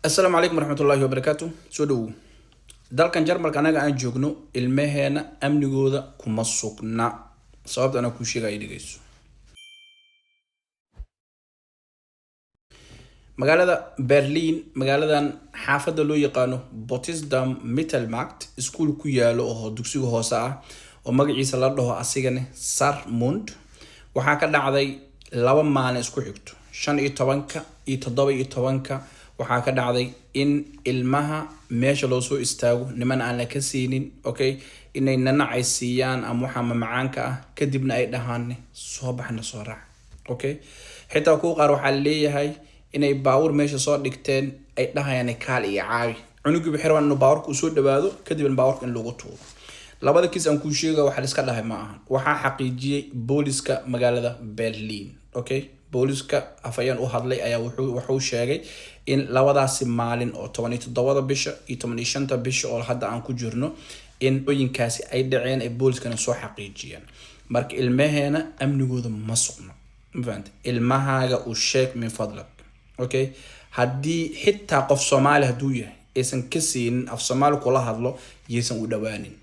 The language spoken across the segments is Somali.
Asalaamu calaykum waraxmatullaahi wabarakaatu. Soo dhowow. Dalkan Jarmalka anaga aan joogno, ilmaheena amnigooda kuma sugna. Sababta anaa kuu sheegaya, dhegeyso. Magaalada Berlin, magaaladan xaafadda loo yaqaano Potsdam Mittelmarkt, iskuul ku yaalo oo dugsiga hoose ah oo magaciisa la dhaho asigane Saarmund, waxaa ka dhacday 2 maalin isku xigto, 15-ka iyo 17-ka, waxaa ka dhacday in ilmaha meesha loo soo istaago niman aan la ka siinin, okay, inay nanacay siiyaan ama waxaa mamacaanka ah, kadibna ay dhahaan soo baxna, soo raac. Okay, xitaa kuwa qaar waxaa leeyahay inay baawur meesha soo dhigteen, ay dhahayaan kaal iyo caawi cunugii waxay rabaan inuu baawurka usoo dhawaado, kadibna baawurka in lagu tuuro. Labada kiis aan kuu sheega waxa la iska dhahay ma ahan, waxaa xaqiijiyey booliska magaalada Berlin. Okay, booliska afhayeen u hadlay ayaa wuxuu sheegay in labadaasi maalin oo 17-da bisha iyo 15-ta bisha oo hadda aan ku jirno in oyinkaasi ay dhaceen, ay booliskana soo xaqiijiyeen. Marka ilmaheena amnigooda ma sugno, ma fahante? Ilmahaaga u sheeg min fadlak. Okay, haddii xitaa qof Soomaali hadduu yahay aysan ka siinin af Soomaali kula hadlo, yaysan u dhawaanin.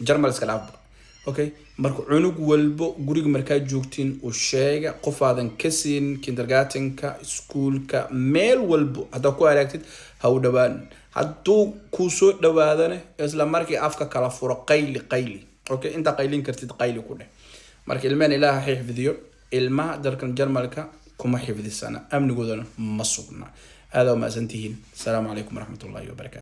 Jarmal iska dhaafba. Okay, marka cunug walbo guriga markaa joogtiin u sheega, qof aadan ka siinin kindergartenka, iskuulka, meel walbo haddaa ku aragtid, ha u dhawaanin. Hadduu kuu soo dhawaadana, isla markii afka kala furo, qayli, qayli. Okay, intaa qaylin kartid qayli ku dheh. Marka ilmehen Ilaaha ha xifdiyo. Ilmaha dalkan Jarmalka kuma xifdisana, amnigoodana ma sugna. Aada umahadsantihiin. Asalaamu calaykum waraxmatullaahi wabarakatu.